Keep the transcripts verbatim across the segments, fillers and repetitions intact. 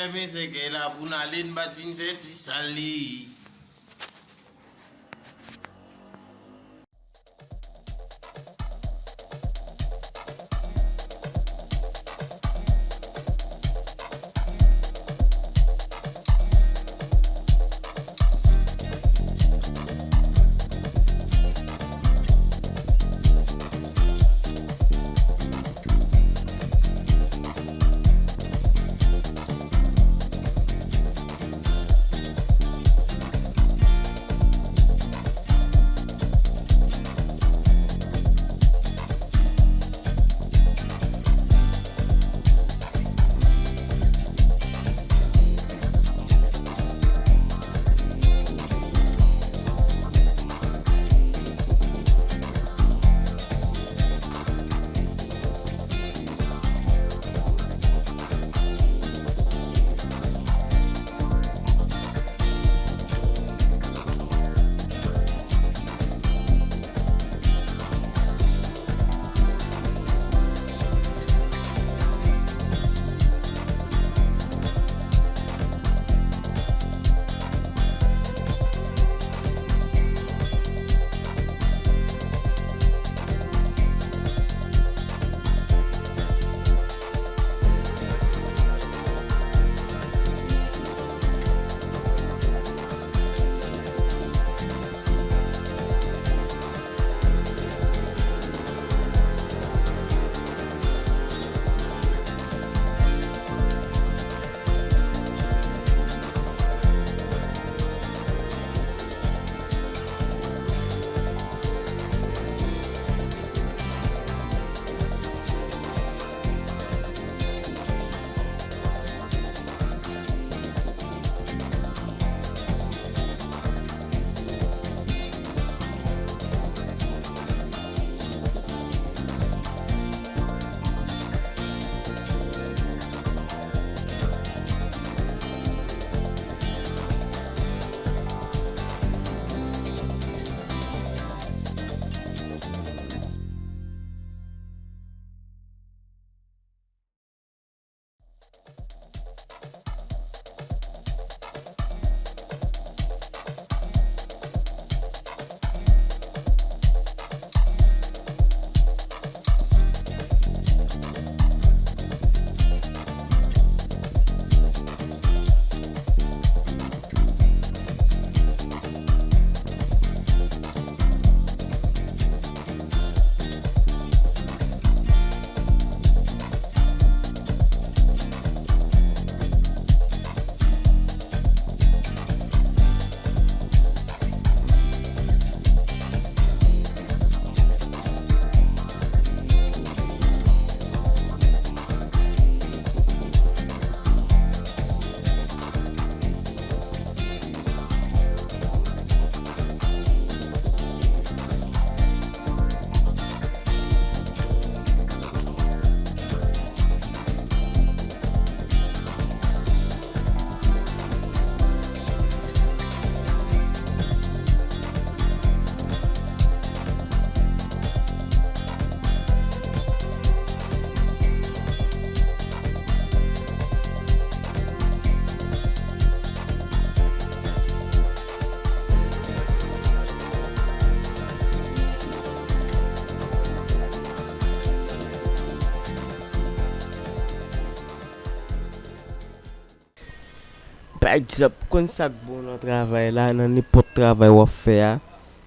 Fèmen sèkèy la pou n ale, n pa t vin fè ti sal li. Pa egzanp, konn sa k bon nan travay la, nan nenpòt travay w ap fè a,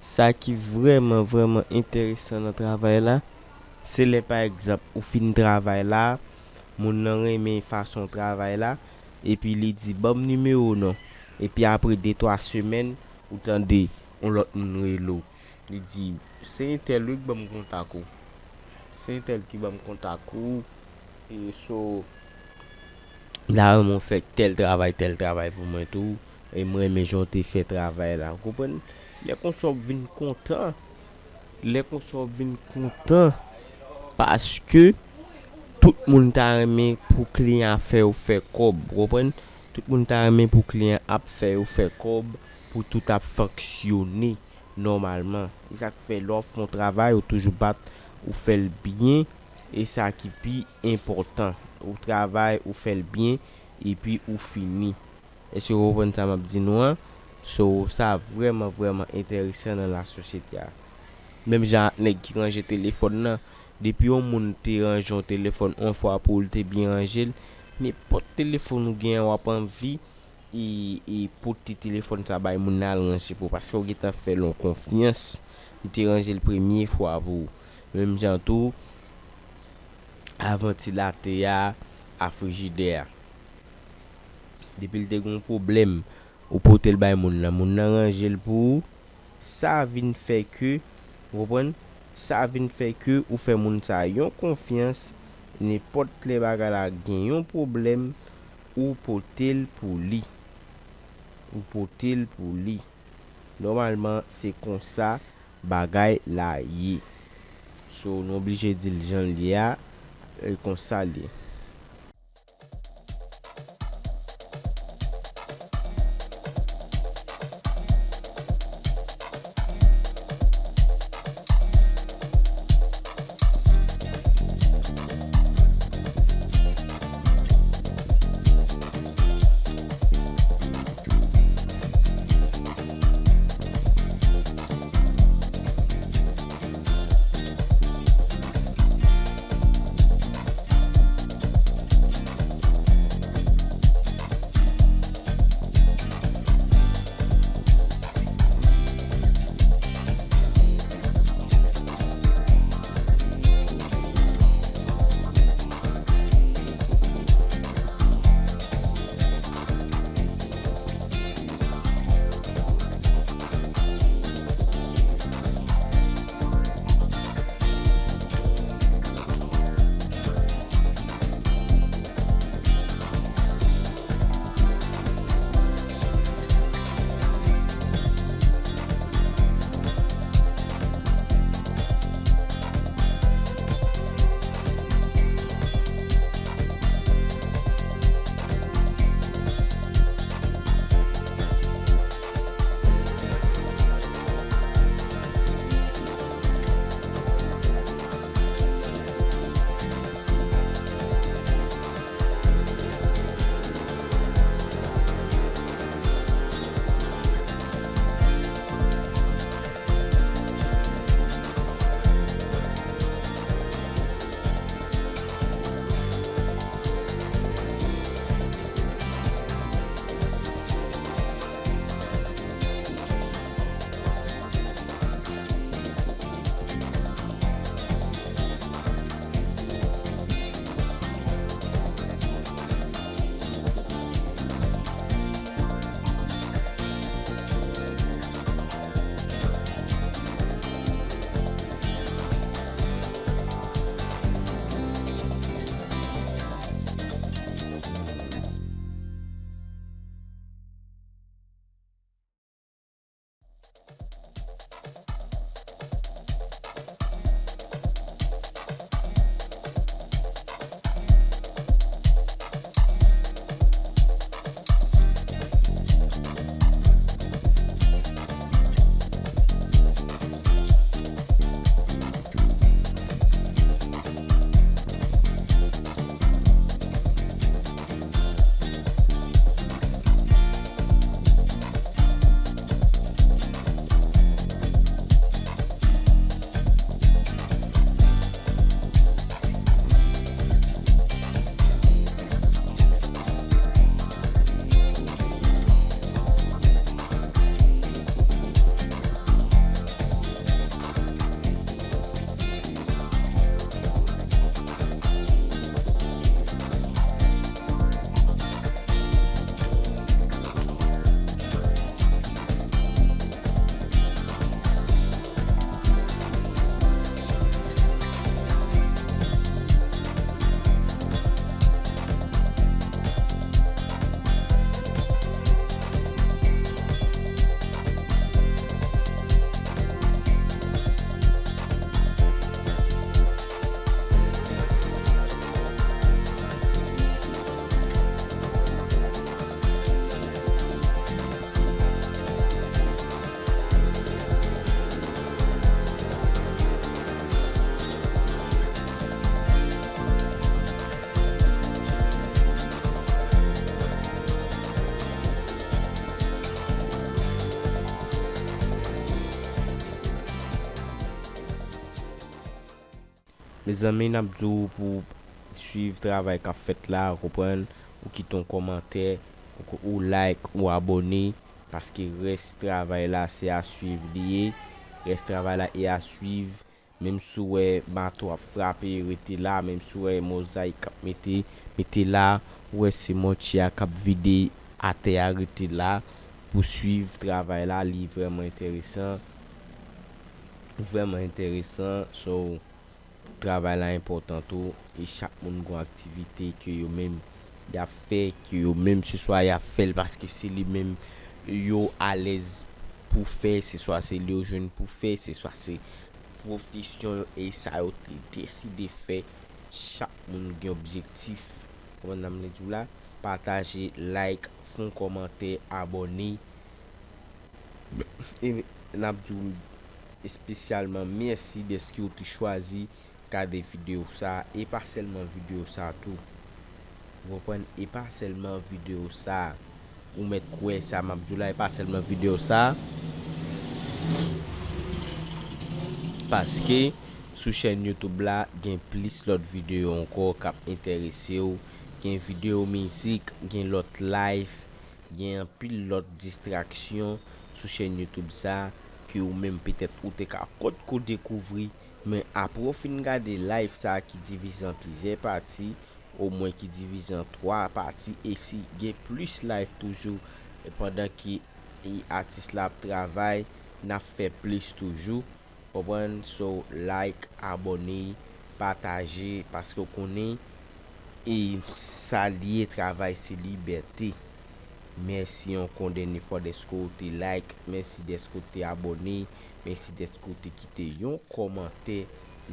sa ki vrèman, vrèman enteresan nan travay la, se lè, pa egzanp, ou fin travay la, moun nan renmen fason w travay la, epi li di, "Ban m nimewo w non." Epi apre de, twa semèn, ou tande yon lòt moun rele w. Li di, "Se entèl wi k ban m kontak ou. Se entèl ki ban m kontak ou. E so, m ta renmen w fè tèl travay, tèl travay pou mwen tou. E m renmen jan w te fè travay la." Ou konprann? Lè konsa w ap vin kontan. Lè konsa w ap vin kontan. Paske tout moun ta renmen pou kliyan ap fè yo fè kòb. Ou konprann? Tout moun ta renmen pou kliyan ap fè yo fè kòb, pou tout ap fonksyone nòmalman. E sa k fè lè w ap fè yon travay, ou toujou bat, ou fè l byen, e sa ki pi enpòtan. Ou travay, ou fè l byen, epi ou fini. Èske w konprann sa m ap di nou an? So, sa vrèman, vrèman enteresan nan lasosyete a. Menm jan ak nèg ki ranje telefòn nan, depi yon moun te ranje yon telefòn yon fwa pou l te byen ranje l, nenpòt telefòn ou genyen w ap anvi e, e pote telefòn sa bay moun nan al ranje pou w, paske w gentan fè l yon konfyans, li te ranje l premye fwa pou ou. Menm jan tou, a vantilatè a, a frijidè a. Depi l te gen yon pwoblèm, ou pote l bay moun nan, moun nan ranje l pou ou, sa vin fè ke, ou konprann? Sa vin fè ke ou fè moun sa yon konfyans, nenpòt lè bagay la gen yon pwoblèm, ou pote l pou li. Ou pote l pou li. Nòmalman, se konsa bagay la ye. So, nou oblije di l jan l ye a, e konsa l ye. Mezanmi, n ap di w pou w swiv travay k ap fèt la, ou konprann, ou kite yon kòmantè, ou, ou like, ou abòne, paske rès travay la se a swiv li ye. Rès travay la e a swiv. Menm si w wè mato ap frape, rete la. Menm si w wè mozayik ap mete, mete la. Ou wè se mòtye a k ap vide atè a, rete la pou swiv travay la. Li vrèman enteresan. Vrèman enteresan. So, travay la enpòtan tou. E chak moun gon aktivite ke yo menm y ap fè, ke yo menm se swa y ap fè l paske se li menm yo alèz pou fè, se swa se li yo jwenn pou fè, se swa se pwofesyon yo e sa yo te deside fè. Chak moun gen objektif. Konprann sa m vle di w la? Pataje, like, fè yon kòmantè, abòne. E n ap di w espesyalman mèsi dèske w te chwazi gade videyo sa a, e pa sèlman videyo sa a tou. Ou konprann? E pa sèlman videyo sa a. Ou mèt kwè sa m ap di w la, e pa sèlman videyo sa a. Paske sou chèn YouTube la, gen plis lòt videyo ankò k ap enterese w. Gen videyo mizik, gen lòt live, gen anpil lòt distraksyon sou chèn YouTube sa a ke ou menm petèt ou te ka potko dekouvri, men apre w fin gade live sa a ki divize an plizyè pati, omwen ki divize an twa pati, e si gen plis live toujou, e pandan ke, e, atis la ap travay, n ap fè plis toujou. Konprann? So, like, abòne, pataje, paske w konnen, e sa l ye, travay se libète. Mèsi ankò dènye fwa dèske w te like, mèsi dèske w te abòne, mèsi dèske w te kite yon kòmantè.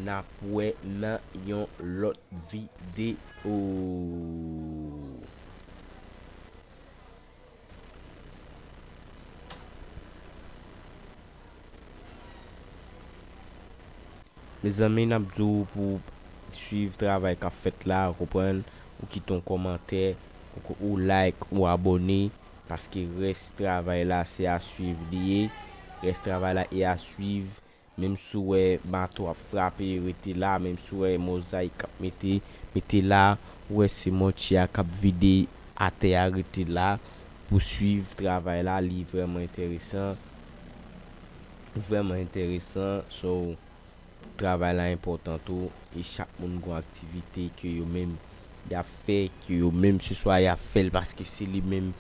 N ap wè nan yon lòt videyo. Mezanmi, n ap di w pou w swiv travay k ap fèt la, ou konprann, ou kite yon kòmantè, ou, ou like, ou abòne, paske rès travay la se a swiv li ye. Rès travay la e a swiv. Menm si w wè mato ap frape, rete la. Menm si w wè mozayik k ap mete, mete la. Ou wè se mòtye a k ap vide atè a, rete la pou swiv travay la. Li vrèman enteresan. Vrèman enteresan. So, travay la enpòtan tou. E chak moun gon aktivite ke yo menm y ap fè, ke yo menm se swa y ap fè l paske se li menm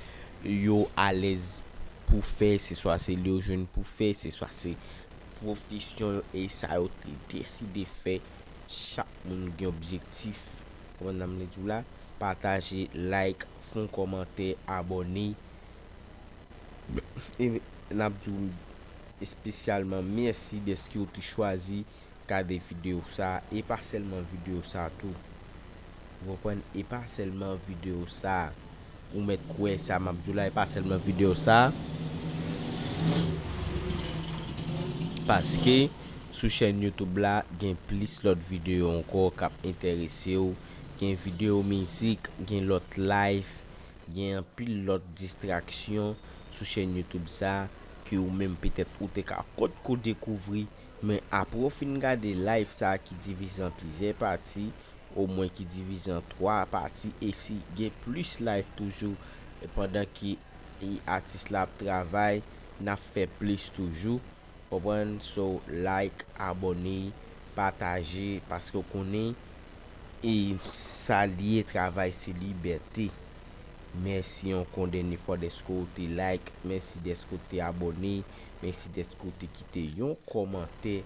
yo alèz pou fè, se swa se li yo jwenn pou fè, se swa se pwofesyon yo e sa yo te deside fè. Chak moun gen objektif. Konprann sa m vle di w la? Pataje, like, fè yon kòmantè, abòne. E n ap di w espesyalman mèsi dèske w te chwazi gade videyo sa a, e pa sèlman videyo sa a tou. Ou konprann? E pa sèlman videyo sa a. Ou mèt kwè sa m ap di w la, e pa sèlman videyo sa a. Paske sou chèn YouTube la, gen plis lòt videyo ankò k ap enterese w. Gen videyo mizik, gen lòt live, gen anpil lòt distraksyon sou chèn YouTube sa a ke ou menm petèt ou te ka potko dekouvri, men apre w fin gade live sa a ki divize an plizyè pati, omwen ki divize an twa pati, e si gen plis live toujou, e pandan ke, e, atis la ap travay, n ap fè plis toujou. Konprann? So, like, abòne, pataje, paske w konnen, e sa l ye, travay se libète. Mèsi ankò dènye fwa dèske w te like, mèsi dèske w te abòne, mèsi dèske w te kite yon kòmantè.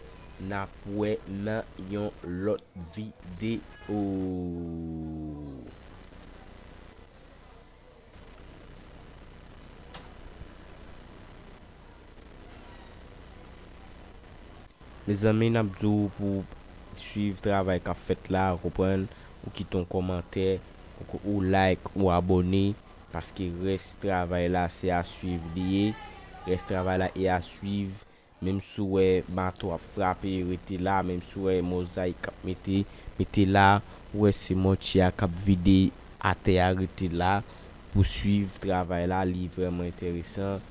N ap wè nan yon lòt videyo. Mezanmi, n ap di w pou w swiv travay k ap fèt la, ou konprann, ou kite yon kòmantè, ou, ou like, ou abòne, paske rès travay la se a swiv li ye. Rès travay la e a swiv. Menm si w wè mato ap frape, rete la. Menm si w wè mozayik k ap mete, mete la. Ou wè se mòtye a k ap vide atè a, rete la pou swiv travay la. Li vrèman enteresan.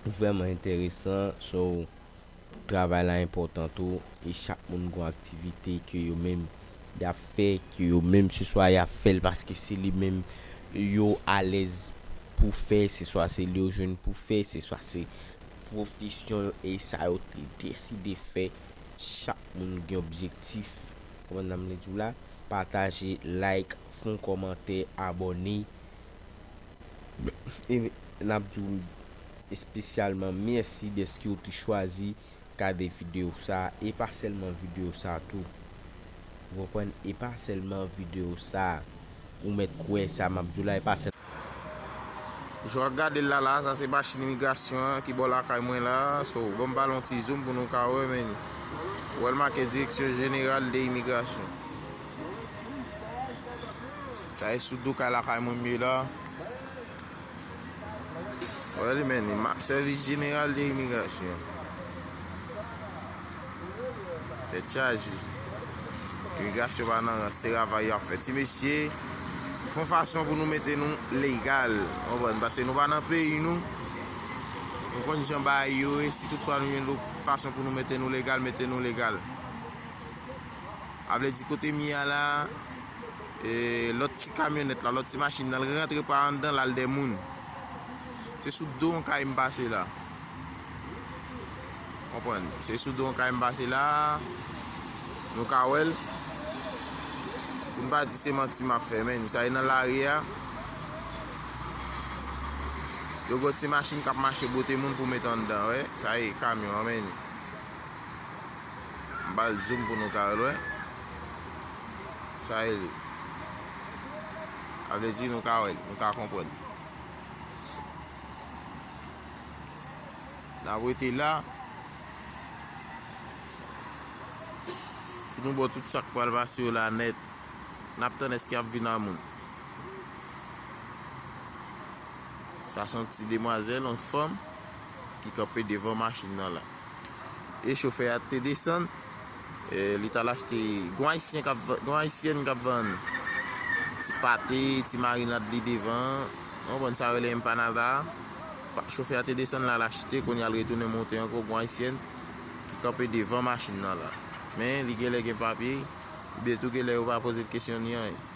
Vrèman enteresan. So, Travay la enpòtan tou, e chak moun gon aktivite ke yo menm y ap fè, ke yo menm se swa y ap fè l paske se li menm yo alèz pou fè, se swa se li yo jwenn pou fè, se swa se pwofesyon yo, e sa yo te deside fè. Chak moun gen objektif. Konprann sa m vle di w la? Pataje, like, fè yon kòmantè, abòne. E n ap di w espesyalman mèsi dèske w te chwazi gade videyo sa a, e pa sèlman videyo sa a tou. Ou konprann? E pa sèlman videyo sa a. Ou mèt kwè sa m ap di w la, e pa sèl- Jan w ap gade l la, la, sa se machin imigrasyon an ki bò lakay mwen la. So, ban m ba l yon ti zoom pou nou ka wè, men. Ou wè l make Direction Générale de Immigration. Sa e sou do kay lakay mwen m ye la. Wè li, men, li ma-, Service Général de Immigration. Tèt chaje. Imigrasyon pa nan rans, se travay y ap fè. Ti mesye, fè yon fason pou nou mete nou legal. Konprann? Paske nou pa nan peyi nou. Nou konn jan bagay yo ye. Si toutfwa nou jwenn yon fason pou nou mete nou legal, mete nou legal. A vle di kote m ye a la, e, lòt ti kamyonèt la, lòt ti machin nan, l rantre pa anndan, l al dè moun. Se sou do yon kay m pase la. Konprann? Se sou do yon kay m pase la. Nou ka wè l. Pou n pa di se manti m ap fè, men. Sa e nan lari a. Yo gon ti machin k ap mache bote moun pou met anndan, wè. Sa e kamyon an, men. M ba l zoom pou nou ka wè l, wè. Sa e li. Sa vle di nou ka wè l, nou ka konprann. N ap rete la. Pou nou ba w tout sa k pral pase yo la nèt. N ap tann èske y ap vin a moun. Sa se yon ti demwazèl, yon fanm ki kanpe devan machin nan la. E chofè a te desann, e, li t al achte, gon ayisyen k ap vann, gon ayisyèn k ap vann ti pate, ti marinad li devan. Ou konprann sa rele empanada a? Pa-, chofè a te desann la, l achte, kounye a l retounen monte ankò, gon ayisyèn ki kanpe devan machin nan la. Men, li genlè gen papye, oubyen tou genlè yo pa poze l kesyon ni anyen.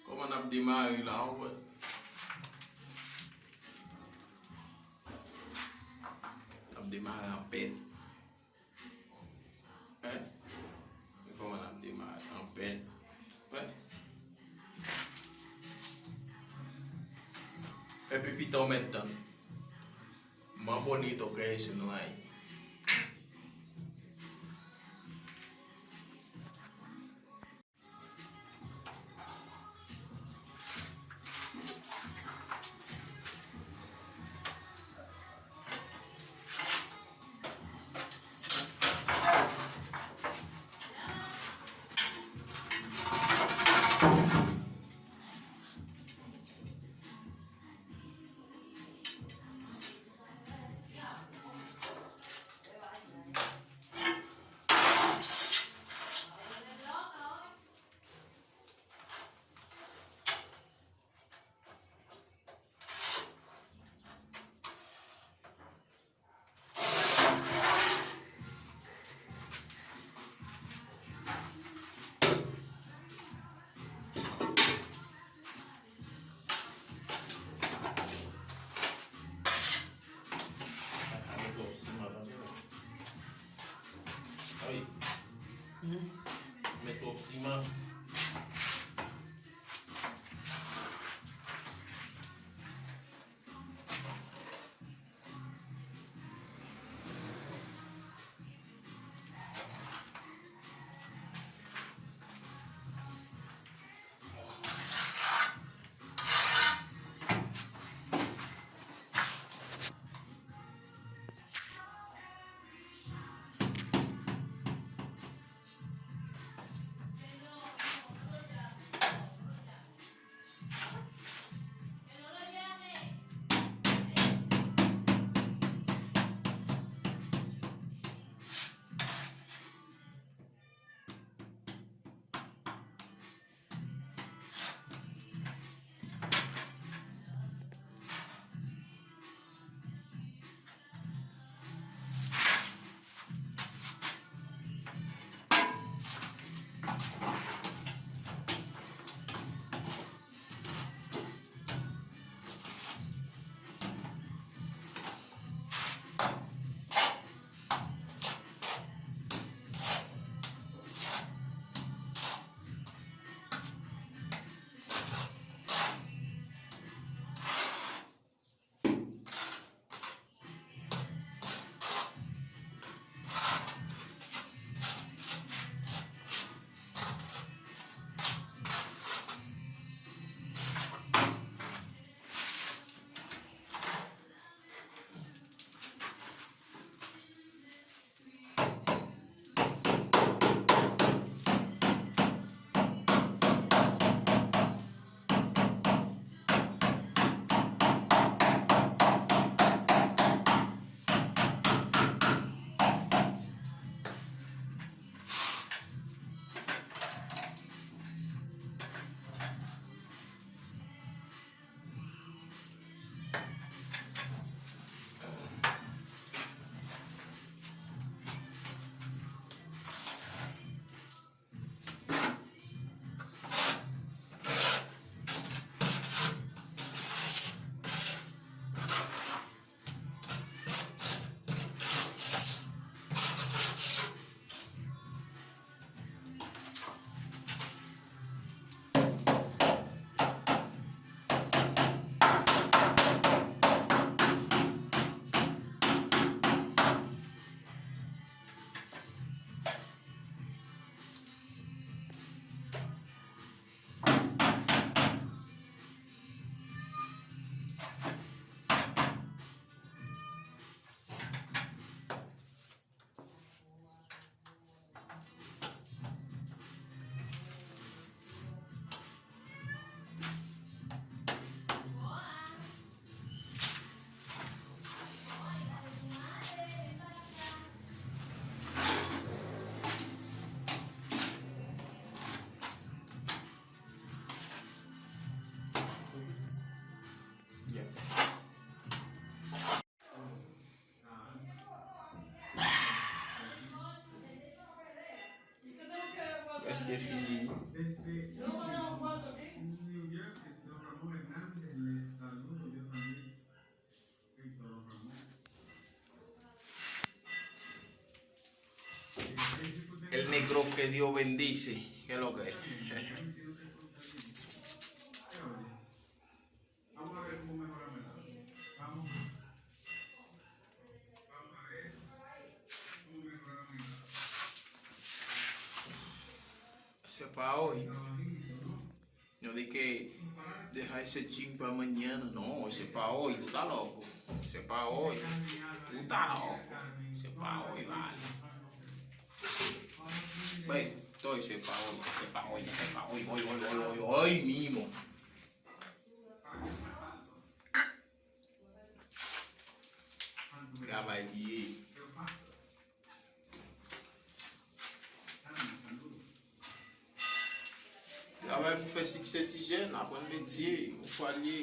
Kòman n ap demare la, ou wè? N ap demare an pèt. Hein? Men kòman n ap demare an pèt? Hein? Epi pita w mèt tann. Mwen abòne tou kay sou nou ay. Ay. Met twòp siman. Prèske fini. El Negro que Dios bendice. ¿Qué es lo que es? Se pa hoy. No dije, deja ese gym pa mañana. No, ese pa hoy. Tú estás loco. Ese pa hoy. Tú estás loco. Ese pa hoy, vale. Ven, todo ese pa hoy, ese pa hoy, ese pa hoy, hoy, hoy, hoy, hoy, hoy mismo. Travay li ye. Travay pou fè siksè ti jèn, aprann metye, yon fwa l ye.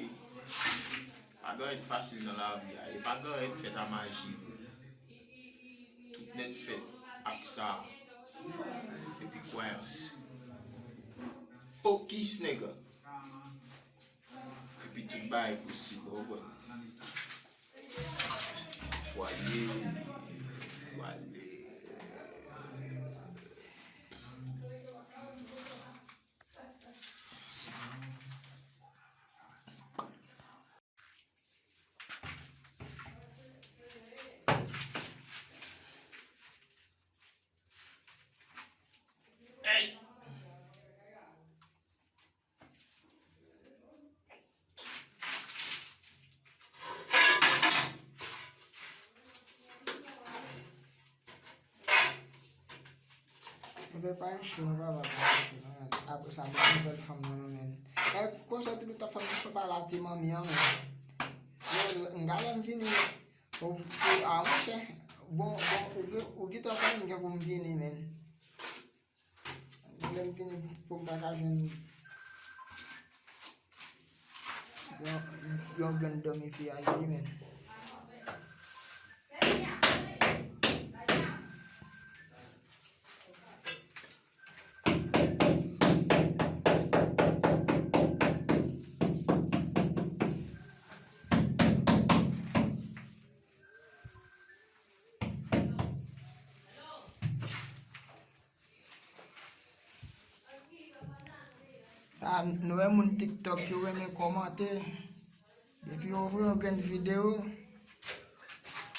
Pa gen anyen k fasil nan lavi a, e pa gen anyen k fèt a maji vre. Tout nèt fèt ak sa. Epi kwayans. Focus, nèg. Epi tout bagay posib, ou konprann? Fwaye, fwaye. Hey! Ebyen, pa yon cho, non, papa, pa yon cho, non. Apre sa, bon, nouvèl fanm nan, non, men. E, konsa, tout tan fanm nan pa pale a ti manmi an, men. Yo, m gade m vini. Ou, ou, a, monchè. Bon, bon, ou, ou gentan konnen m gen pou m vini, men. Lè m vini pou m pa ka jwenn yon, yon grenn dòmi V I P, men. Ah, nou wè moun TikTok yo renmen kòmante. Depi yo voye yon grenn videyo,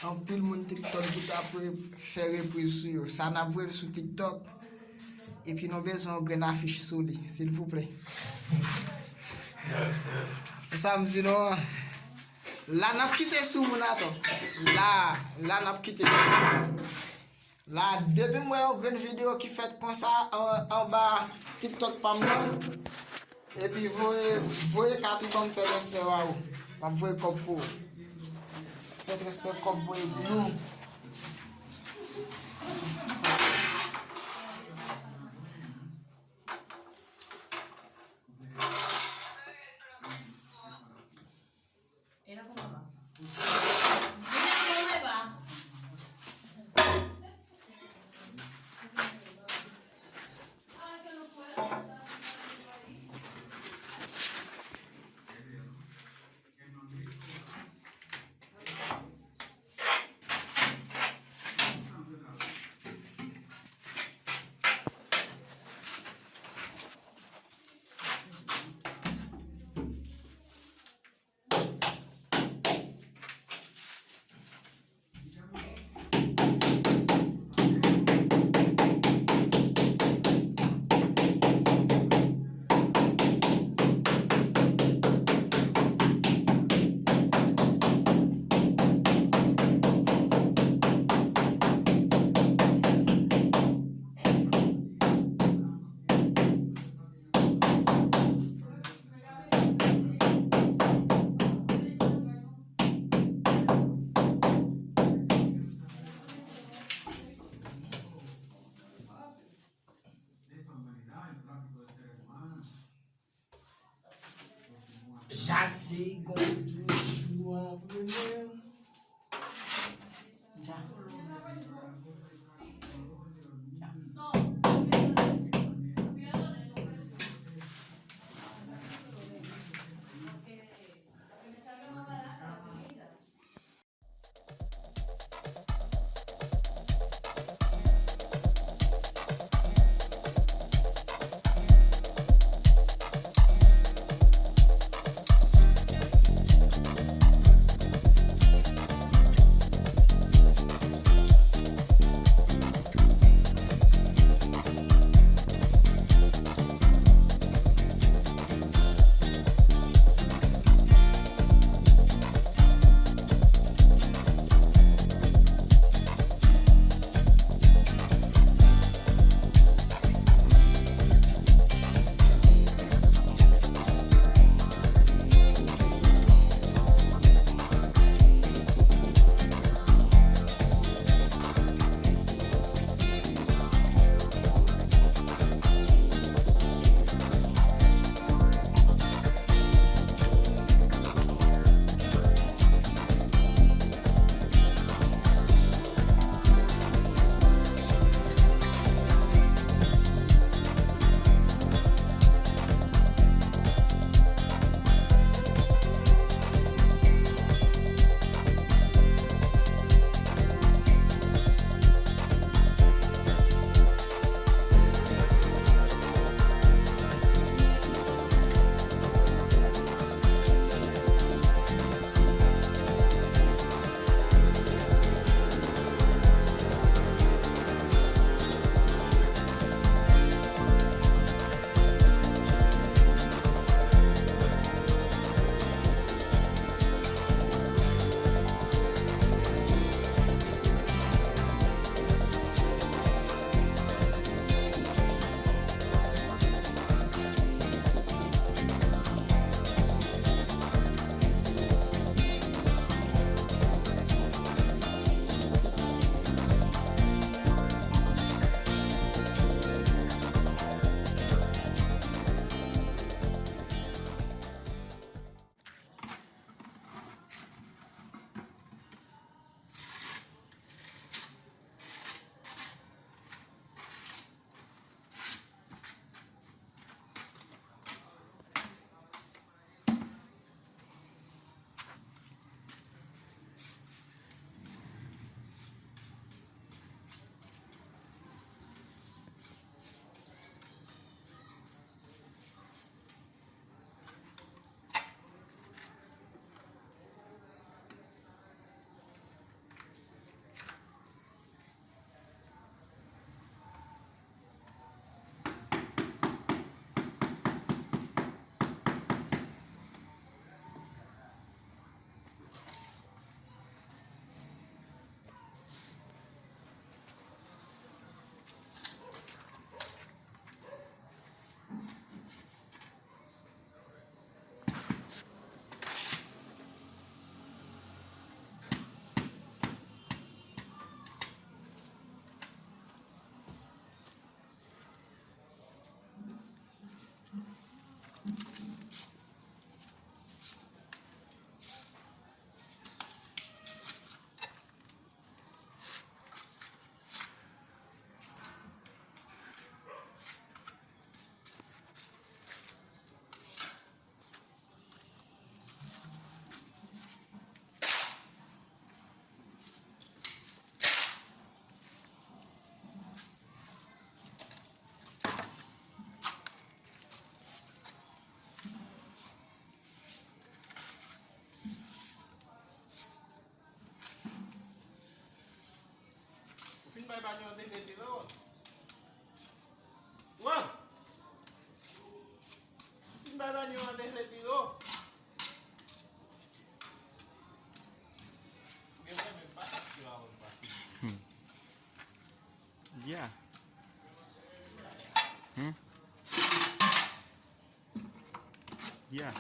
anpil moun TikTok ki t ap re-, fè repriz sou yo. Sa n ap voye l sou TikTok. Epi nou bezwen yon grenn afich sou li, silvouplè. Sa m di nou an. La n ap kite sou moun atò. La, la n ap kite sou moun atò. La, depi m wè yon grenn videyo ki fèt konsa an, anba TikTok pa m nan, epi voye, voye kat ou ban m, fè transfè a ou. M ap voye kòb pou ou. Fè transfè kòb, voye pou nou. Jacques Segon, toujou apre mwen. Ja. Ja. Bay banyo an te fete non. Wan. Fin bay banyo an te fete non. Gen mwen menm pa tap yo a wè pase. Hmm. Yeah. Hmm. Yeah.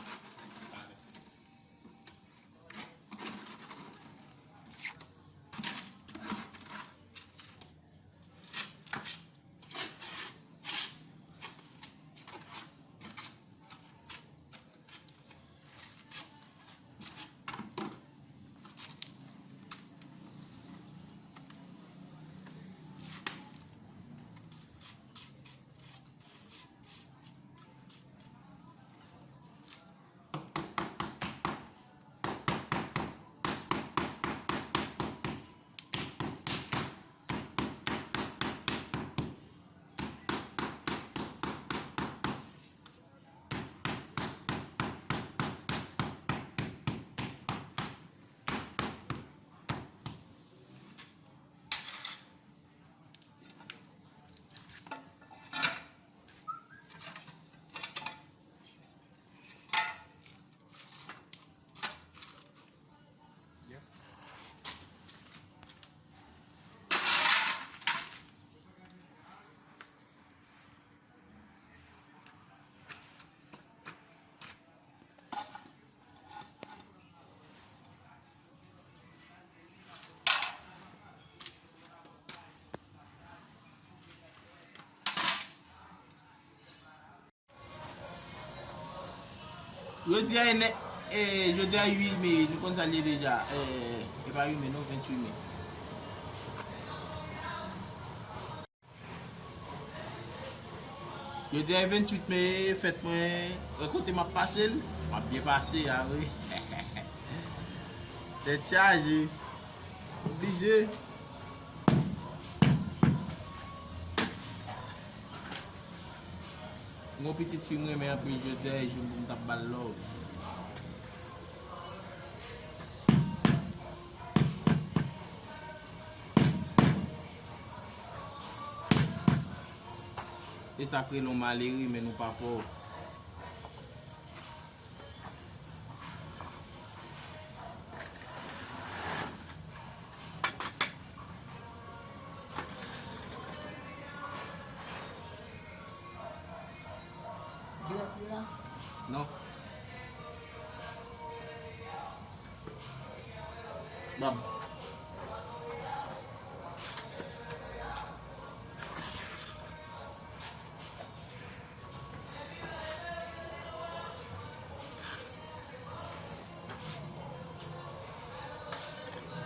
Jodi a e nè-, e, jodi a uit me, nou konn sa l ye deja. E, e pa uit me non, venntuit me. Jodi a e venntuit me, fèt mwen, wè kote m ap pase l, m ap byen pase a wi. Tèt chaje. Oblije. Yon pitit fi m renmen anpil jodi a, e jou m pou m t ap ba l love. E sa k rele yon malere, men nou pa pòv. Non. Ban m.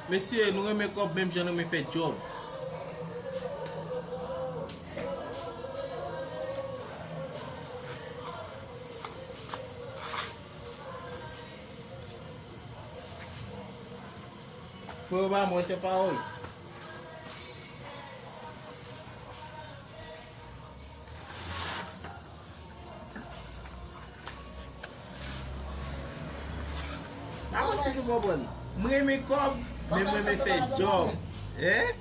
Mesye, nou renmen kòb menm jan nou renmen fè djòb. Frè pa mwen, se pa ou. Pa konn si nou konprann. Mwen renmen kòb, men mwen renmen fè djòb. Hein?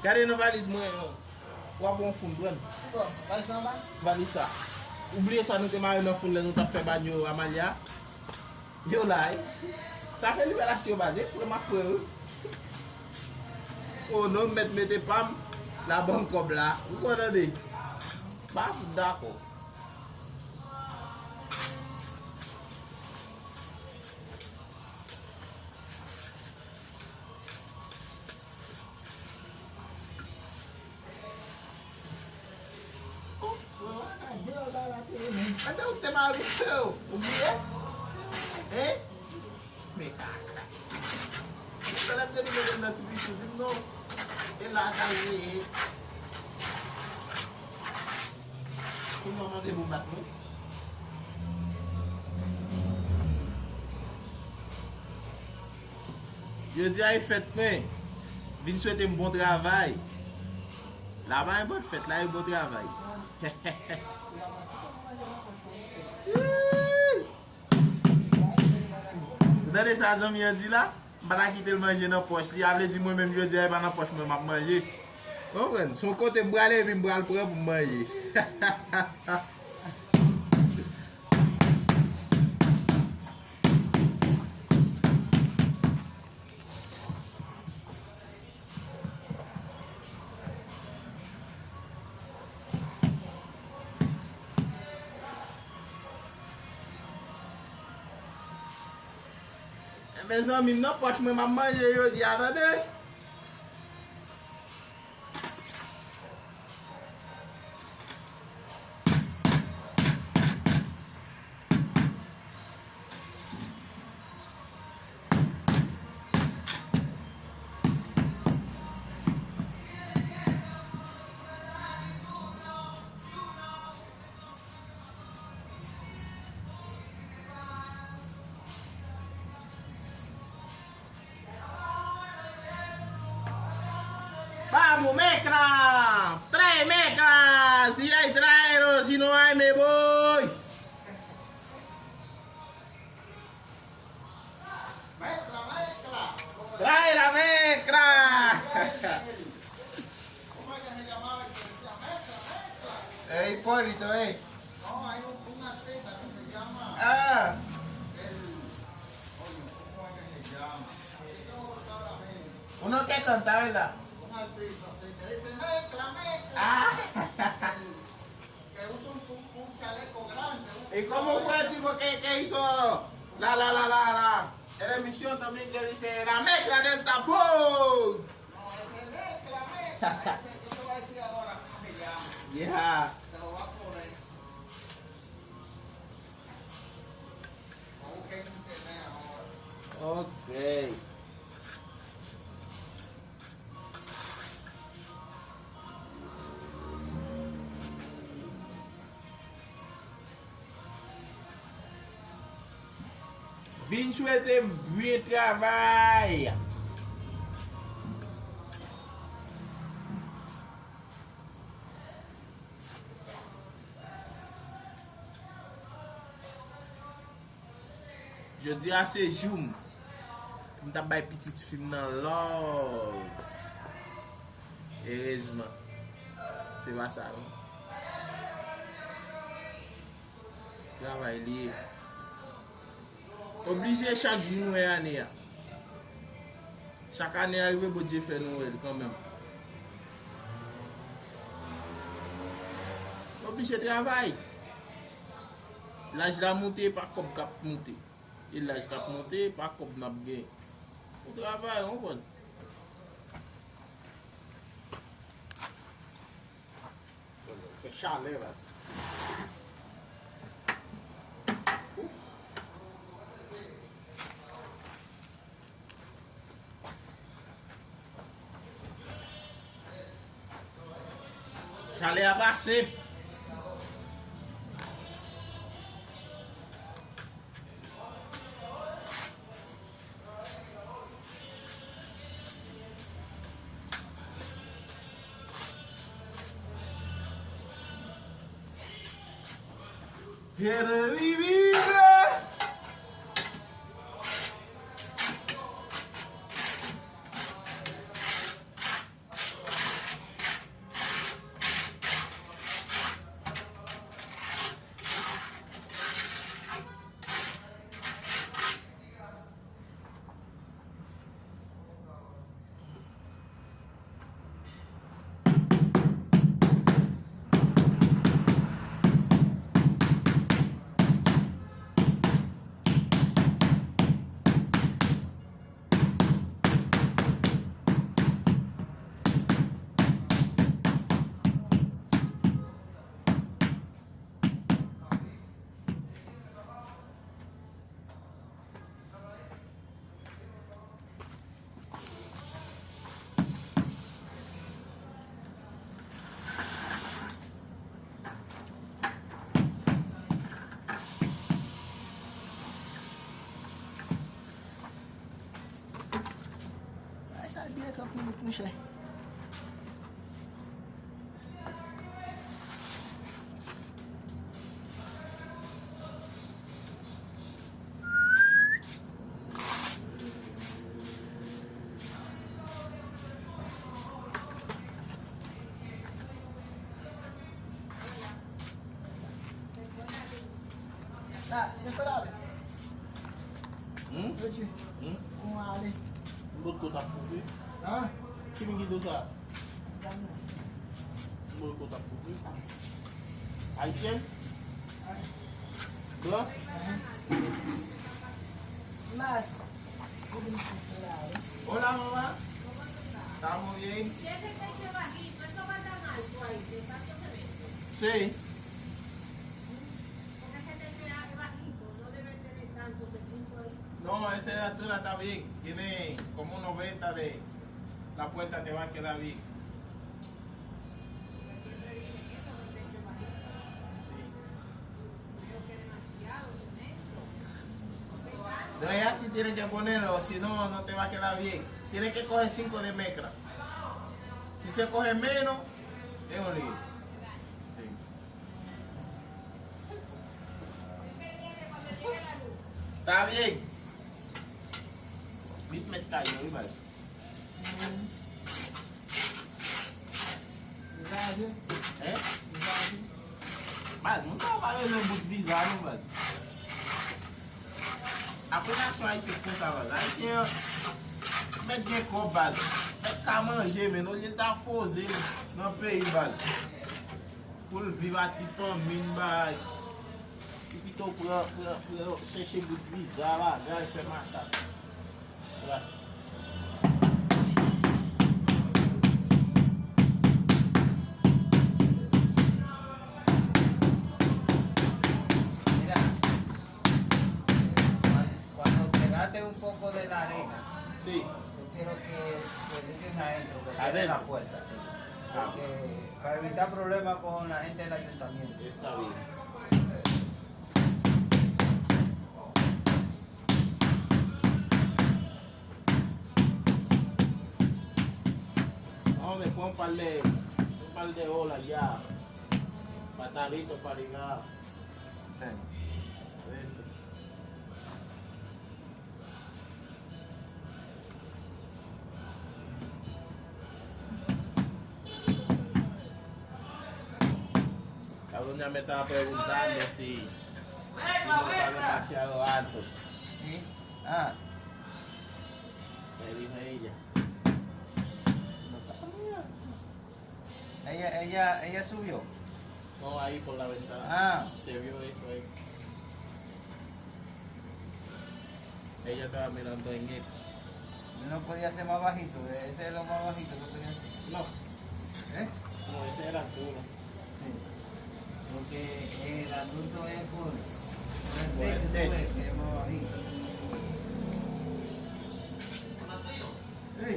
Gade nan valiz mwen. W ap wè yon foun pran. Valiz sa. Ou bliye sa nou te mare nan foun lè nou t ap fè banyo Amalia? Yo la, wi. Sa fè li wè l achte yo baz, e frè m ap pran, wi. O non, m mèt mete pa m, la ban m kòb la. Ou konn tande? Pa fout dakò. Ebyen, ou te mal bouche, ou bliye? Hein? Men kaka. Ou fè lè m te di mwen nan ti pitit, di m non. E la, sa l ye. Kounye a w mande pou m bat mwen. Jodi a e fèt mwen. Vin swete m bon travay. La pa enpòt fèt, la e bon travay. Ou tande sa zanmi an di la? M Pa ta kite l manje nan pòch li, a vle di mwen menm jodi a, e pa nan pòch mwen m ap manje. Ou konprann? Se yon kote m prale epi m pral pran pou m manje. Mezanmi, m nan pòch mwen m ap manje jodi a, tande. Vamos, mezcla, trae mezcla, si hay traero, si no hay me voy. Trae la mezcla. Eh, Hipólito, eh. Ah. Uno que canta, ¿verdad? Ah. ¿Y cómo fue el tipo que, que hizo la, la, la, la, la, la emisión también que dice la mezcla del tapón? Yeah. Ok. Vin swete m byen travay. Jodi a se jou m pou m t ap bay pitit fi m nan love. Erezman, se pa sa non. Travay li ye. Oblije chak jou nou wè ane a. Chak ane a rive, Bondye fè nou wè l kanmenm. Oblije travay. Laj la moute, pa kòb k ap moute. E laj k ap moute, pa kòb n ap gen. Ou travay, ou konprann? Fè chalè la. Chalè a pa senp. Quiere vivir. Ay, sa byen trant minit, monchè. Sa, se pa la. Hmm? Yo di, hmm? Kon ale. Lòt kote ap kouvri. Ah. Ki moun ki di sa? Lòt kote ap kouvri. Ayisyèn? Blan? Mas. Hola, mamá. Estamos bien. Sí. No, ese de altura está bien. Tiene como noventa de la puerta, te va a quedar bien. Sí. De verdad, si tienes que ponerlo, si no, no te va a quedar bien. Tienes que coger cinco de mezcla. Si se coge menos, es un lío. Sí. Está bien. Vit met kay yo, wi, baz. Vizaje. Hein? Vizaje. Baz, moun sa yo pa bezwen bout viza, non, baz. Apre nasyon ayisyen konsa, baz. Ayisyen an mèt gen kòb, baz. Mèt ka manje, men olye l ta poze l nan peyi, baz. Pou l viv a ti fanmi n, bay. Li pito pran, pran, pran, chèche bout viza, bagay, fè makak. Klas. Mira, cuando se gate un poco de la arena, sí, yo quiero que, que dejen adentro, que cierren la puerta, sí. Porque para evitar problemas con la gente del ayuntamiento. Está bien. Vamos a ver, pon un par de, un par de olas ya. Patadito para llegar. Sí. Adentro. Cabrón, ya me estaba preguntando si, si no estaba demasiado alto. ¿Sí? Ah. Me dijo ella. Si no está muy alto. Ella, ella, ella subió. No, ahí por la ventana. Ah. Se vio eso ahí. Ella estaba mirando en esto. No podía ser más bajito, ese es lo más bajito que podía ser. No. ¿Eh? No, ese era duro. Sí. Porque el asunto es por, por el techo, tú ves, que es más bajito. Sí.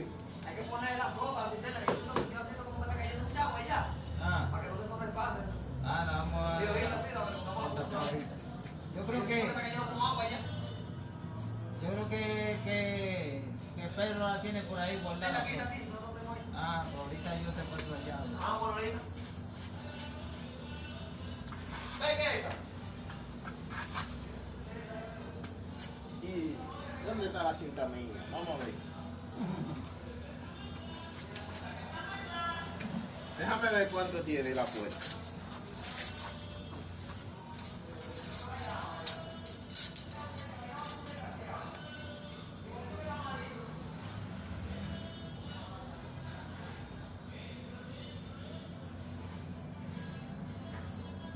Hay que poner la flota, la cisterna, que yo siento, yo siento como que está cayendo mucha agua allá. Ah. Para que no se sobrepase. Ah, la vamos a. Y ahorita sí, la vamos a. Yo creo que, yo creo que, que, que Pedro la tiene por ahí guardada. Sí, está aquí, está aquí, no lo tengo ahí. Ah, pues ahorita yo te paso la llave. Ah, por ahorita. Ven, ¿qué es esa? ¿Y dónde está la cinta mía? Vamos a ver. Déjame ver cuánto tiene la puerta.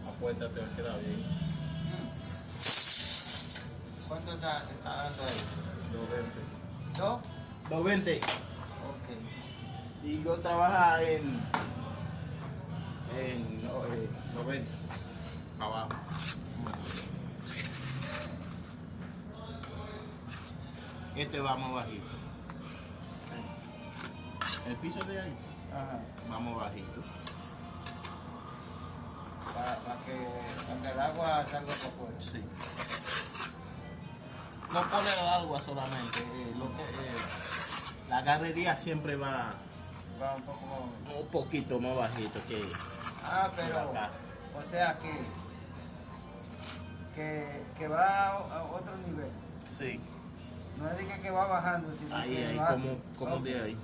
La puerta te va a quedar bien. ¿Cuánto está, está dando ahí? Dos veinte. ¿Dos? Dos veinte. Ok. Y yo trabaja en, en no, eh, noventa. Abajo. Este va más bajito. El piso de ahí. Ajá. Va más bajito. Para que, para que el agua salga por fuera. Sí. No por el agua solamente, eh, lo que, eh, la galería siempre va, va un poco más, un poquito más bajito que, ah, que la casa. O sea que, que, que va a, a otro nivel. Sí. No es de que, que va bajando, sino ahí, que ahí lo hace como, como de ahí. Ok.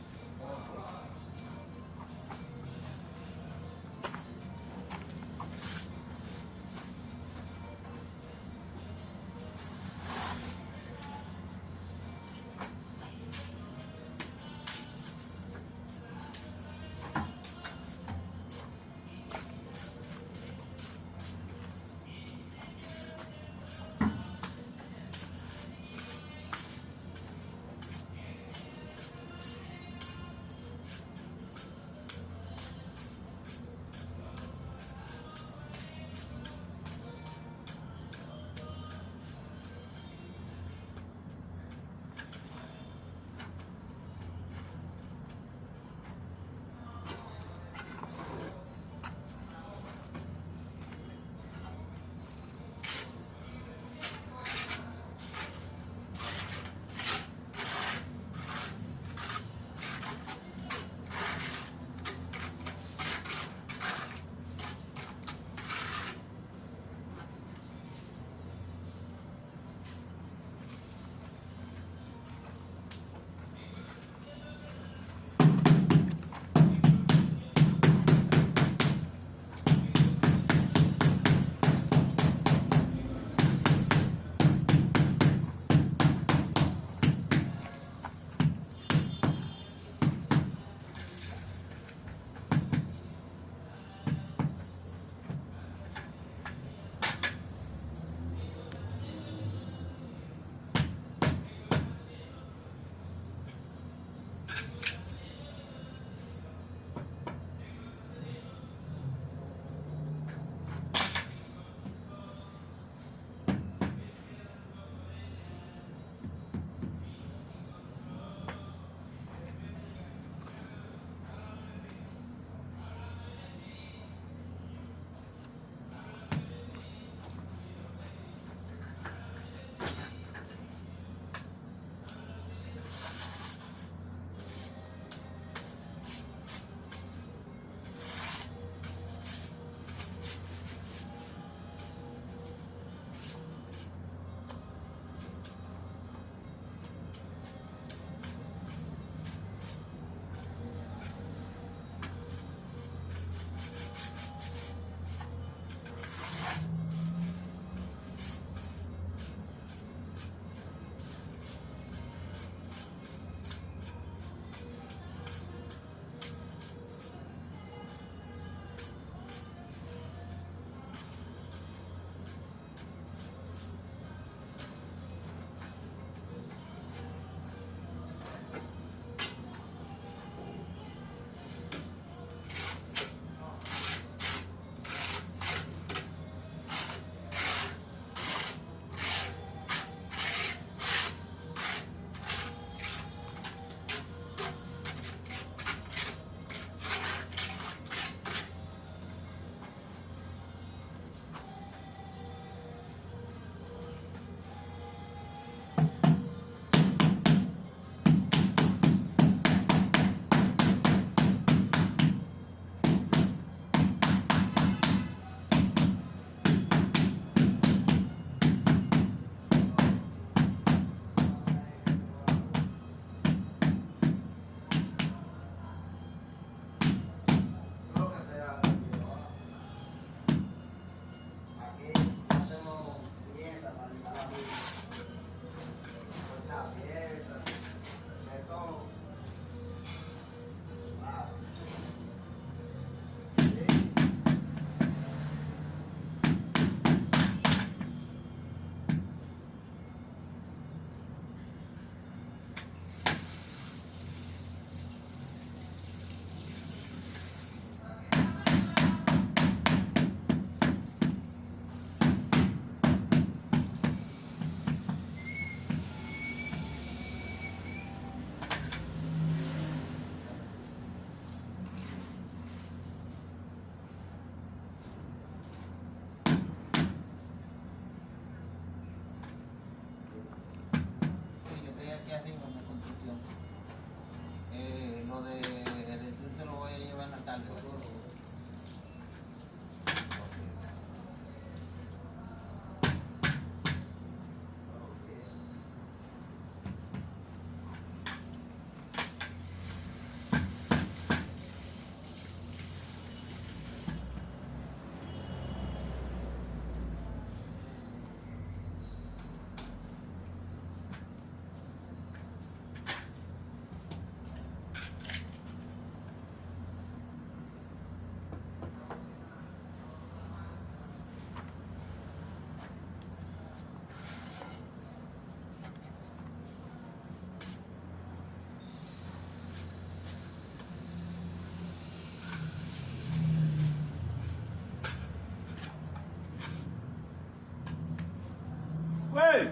Wey!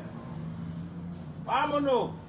Vámonos!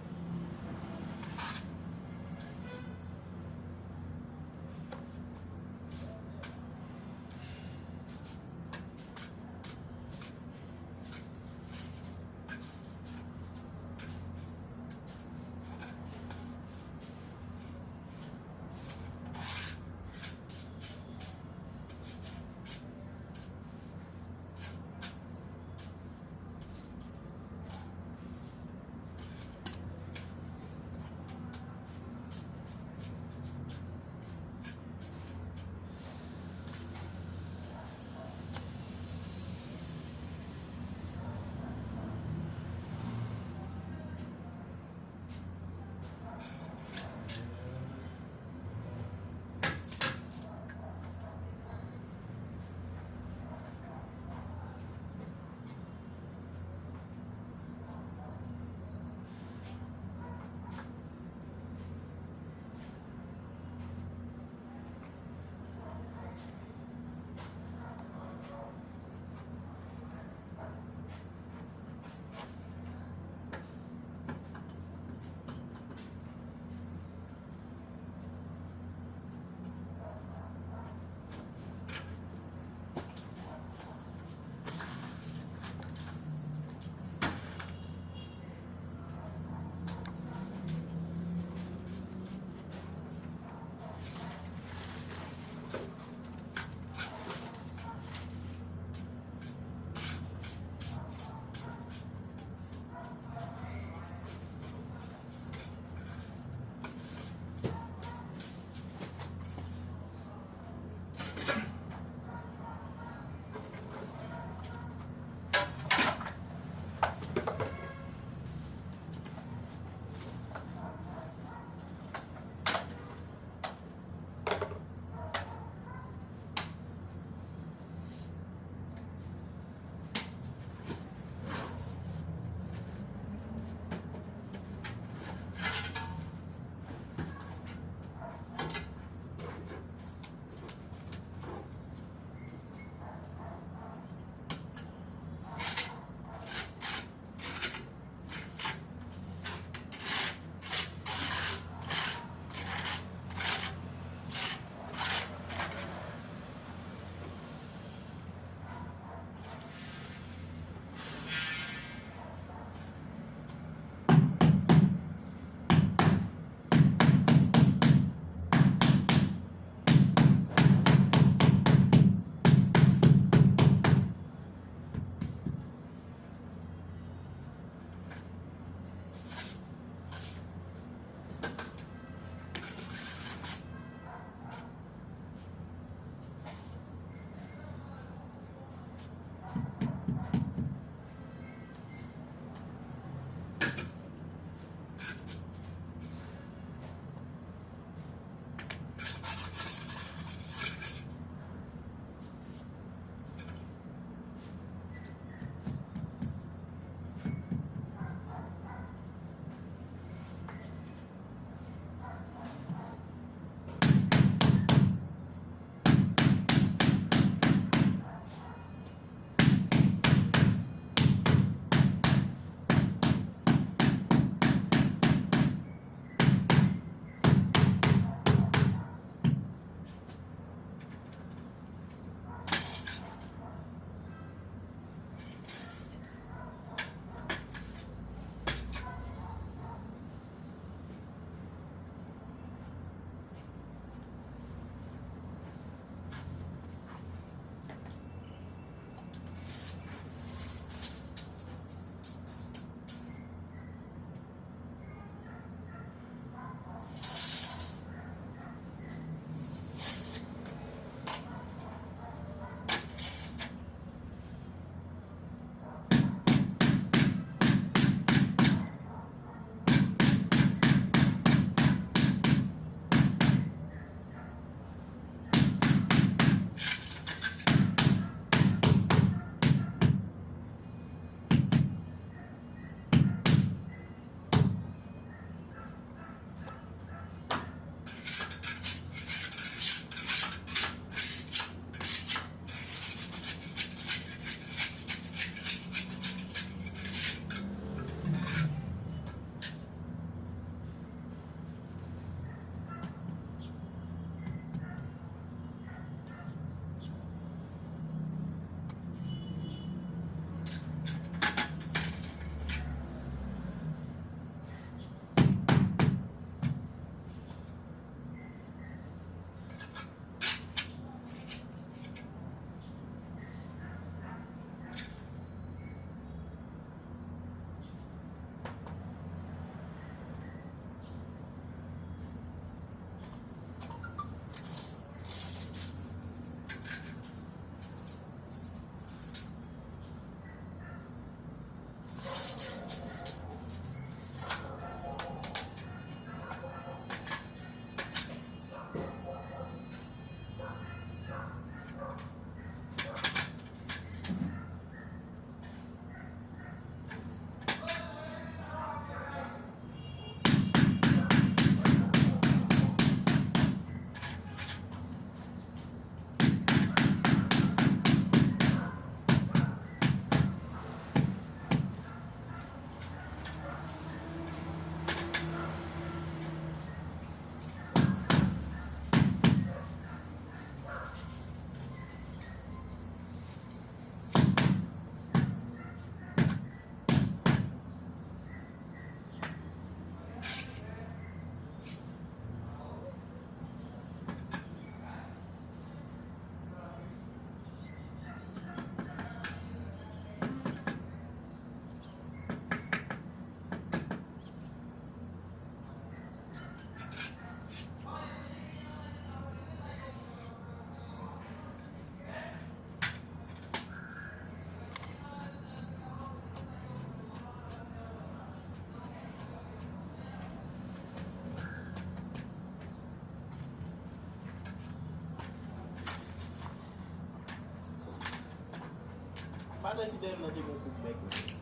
Madanm si dèyè m nan te gon koup bèk, wi.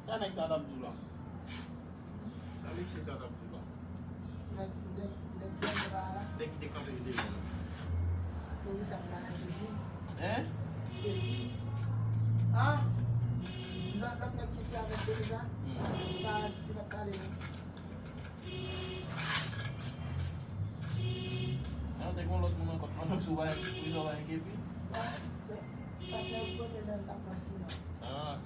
Sa nèg sa t ap di w la? Sa mesye sa t ap di w la? Nèg, nèg, nèg ki anba a la? Nèg ki te kanpe devan an. Pou ki sa m pa nan peyi? Hein? Peyi. Ah! Lòt, lòt nèg ki te avèk peyi sa? Hmm. Li pa, li pa pale non. Nan te gon lòt moun ankò k mande m si w pa gen, si w pa gen kepi. Patnè w pote lè l t ap pran siman. Ah.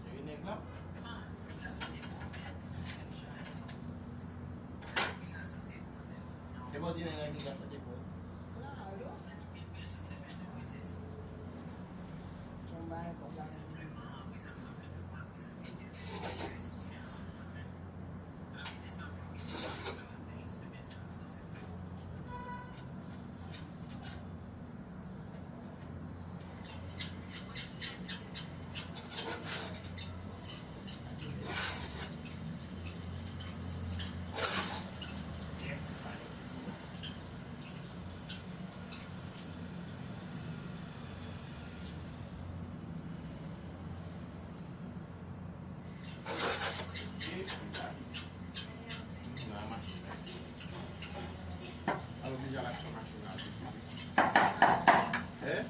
Cheri nèg la. E bon, di nèg la ki ka sote pou ou. Klaro. Yon bagay konsa. Alò, deja l ap fè machin la tou sou li. Hein?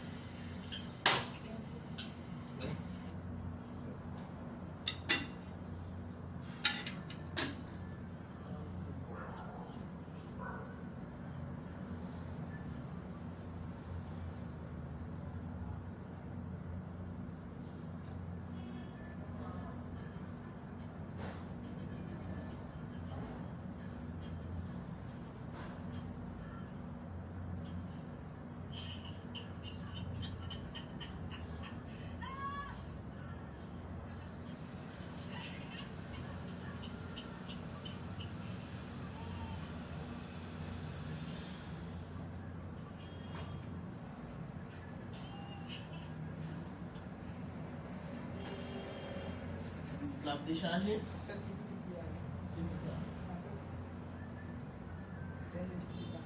Ti pitit la ap dechaje. Fèt ti pitit li a. Ki pitit la? Tande ti pitit la.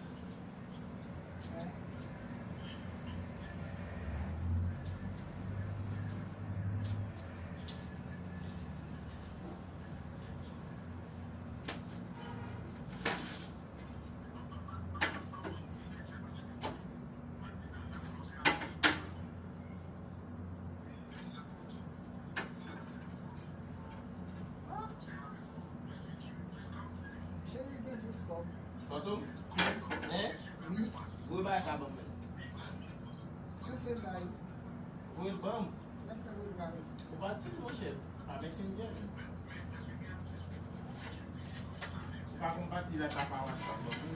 Cheri gen jis kòb. Fantom? Hein? Wi. Voye bagay sa ban m, men. Sou Face la, wi. Voye l ban m. L ap fè voye l ba ou. Ou pa di l, monchè. Pa Messenger, men. Ou pa konn pati la, ta pa WhatsApp ban m.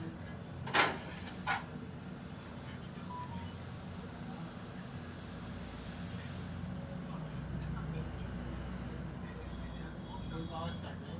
Voye l pa WhatsApp, men.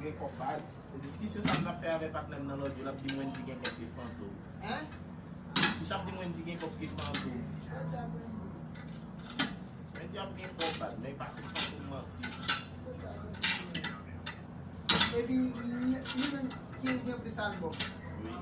Gen kòb baz. Diskisyon sa m t ap fè avèk patnè m nan lòt jou, l ap di m Wendy gen kòb ke Fantom. Hein? Misye ap di m Wendy gen kòb ke Fantom. Kòb sa Wendy. Wendy ap gen kòb baz, men pase Fantom manti. Kòb sa Wendy. Epi li, li menm ki gen plis albòm. Wi.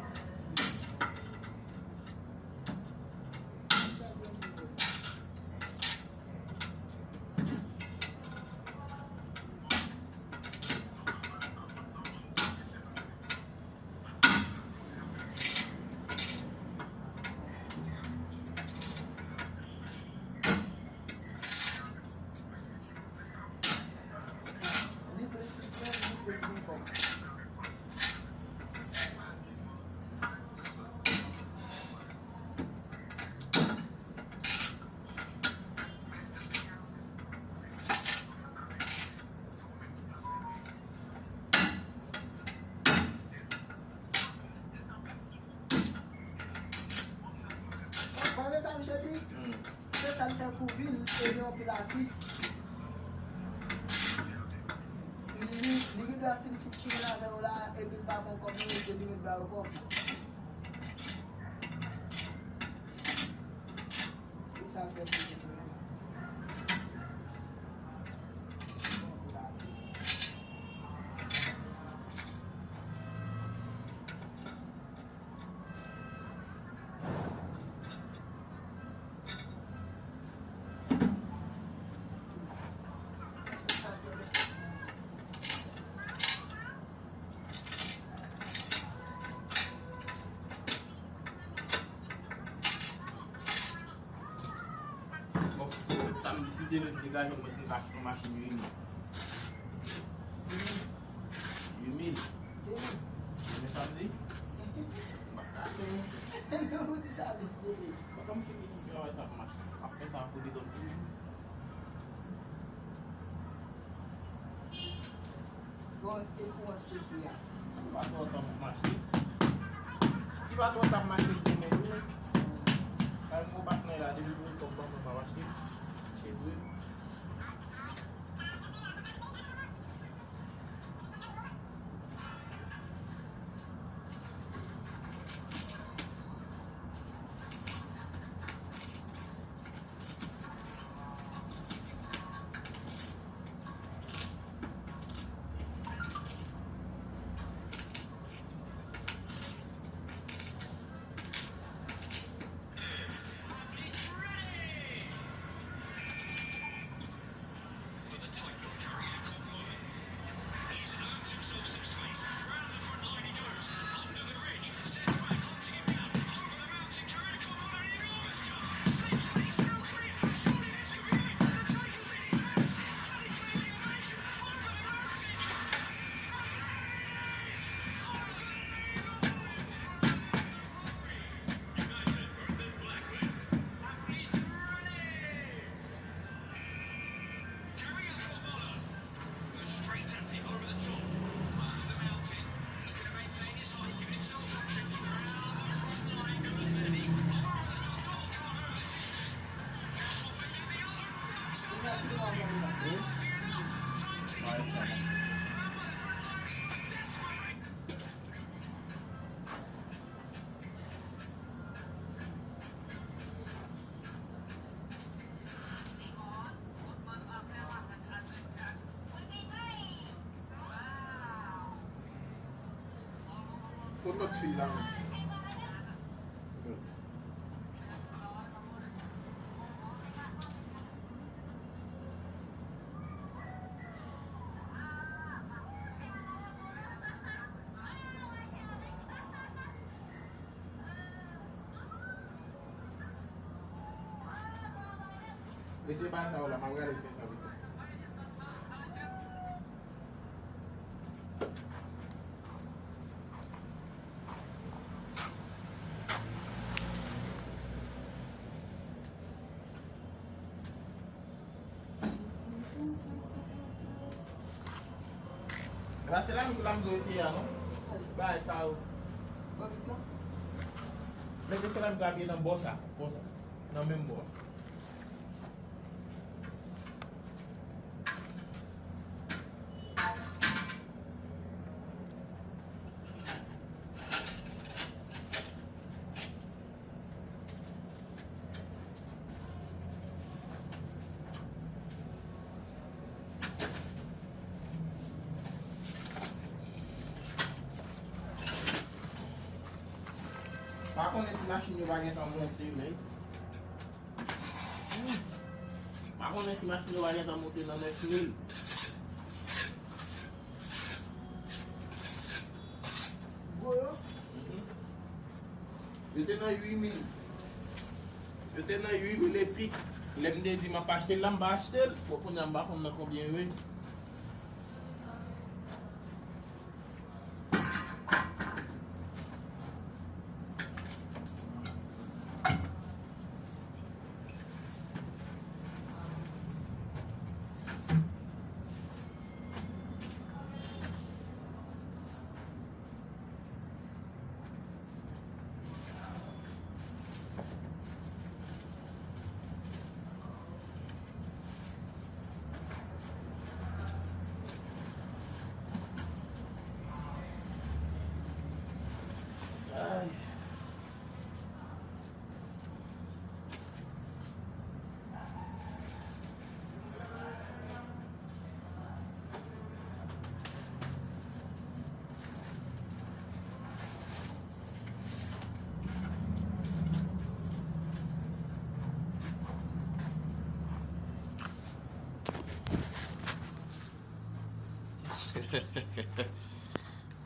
Pandan sa, misye di, hmm, se sa l fè pou vin ede anpil atis. Li, li gen dwa fin featuring avè yo la, epi l pa pran kòb li, misye vin ba yo kòb. E sa l fè pou vin. Bon, samdi, si Dye vle, m degaje m, mwen si m ka achte yon machin huit mil. Huit mil. Demen samdi? M ap kache nou. Ou di sa vle di. Mwen, kòm fini ti travay sa pou machin, m ap fè sa pou li donn toujou. Bon, e kouran sou fi a? Li pa twò ta pou mache. Li pa twò ta pou mache demen tou. Kay mwen patnè la, depi pou kòb ban mwen pa mache. Che vre. Kot lòt fi la menm? Mete bagay sa yo la, m ap gade fè sa pito. E pa seramik la m dwe retire a non. Bagay sa yo. Mete seramik la byen nan bò sa, bò sa. Nan menm bò a. Pa konnen si machin yo pa gentan monte, men. Hmm. Pa konnen si machin yo pa gentan monte nan nèf mil. Gwo yo? Mhm. Yo te nan uit mil. Yo te nan uit mil epi, lè m te di m ap achte l la, m pa achte l. Bon, kounye a m pa konn nan konbyen yo ye.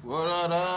Voilà, là.